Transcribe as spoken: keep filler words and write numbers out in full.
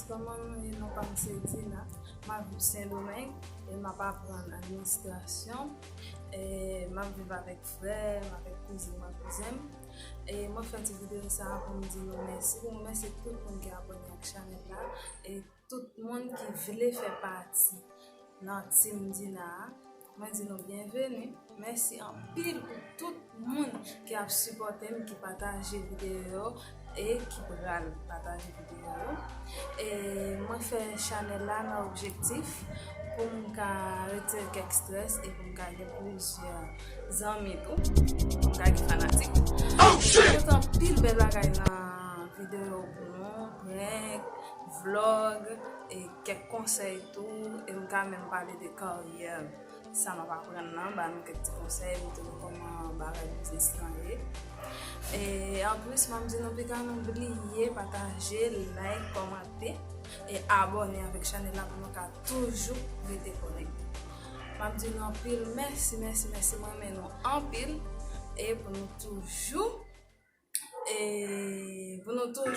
Kòman nou ye? Non pa m se Dina. M ap viv Sendomeng e m ap aprann administrasyon. E m ap viv avèk frè m, avèk kouzin m, ak kouzen m. E mwen fè ti videyo sa a pou m di nou mèsi, pou m remèsye tout moun ki abòne ak chanèl la e tout moun ki vle fè pati nan Team Dina a. Mwen di nou byenveni. Mèsi anpil pou tout moun ki ap sipòte m, ki pataje videyo yo e ki pral pataje videyo yo. E mwen fè chanèl la nan objektif pou m ka retire kèk strès e pou m ka gen plizyè zanmi tou, pou m ka gen fanatik. Mwen pote anpil bèl bagay nan videyo pou nou, prank, vlog, e kèk konsèy tou, e m ka menm pale de karyè m, sa m ap aprann nan, ba nou kèk ti konsèy, montre nou kòman bagay biznis lan ye. E anplis, m ap di nou pika nou bliye pataje, like, kòmante e abòne avèk chanèl la pou nou ka toujou rete konekte. M ap di nou anpil mèsi, mèsi, mèsi, mwen renmen nou anpil e pou nou toujou, e pou nou toujou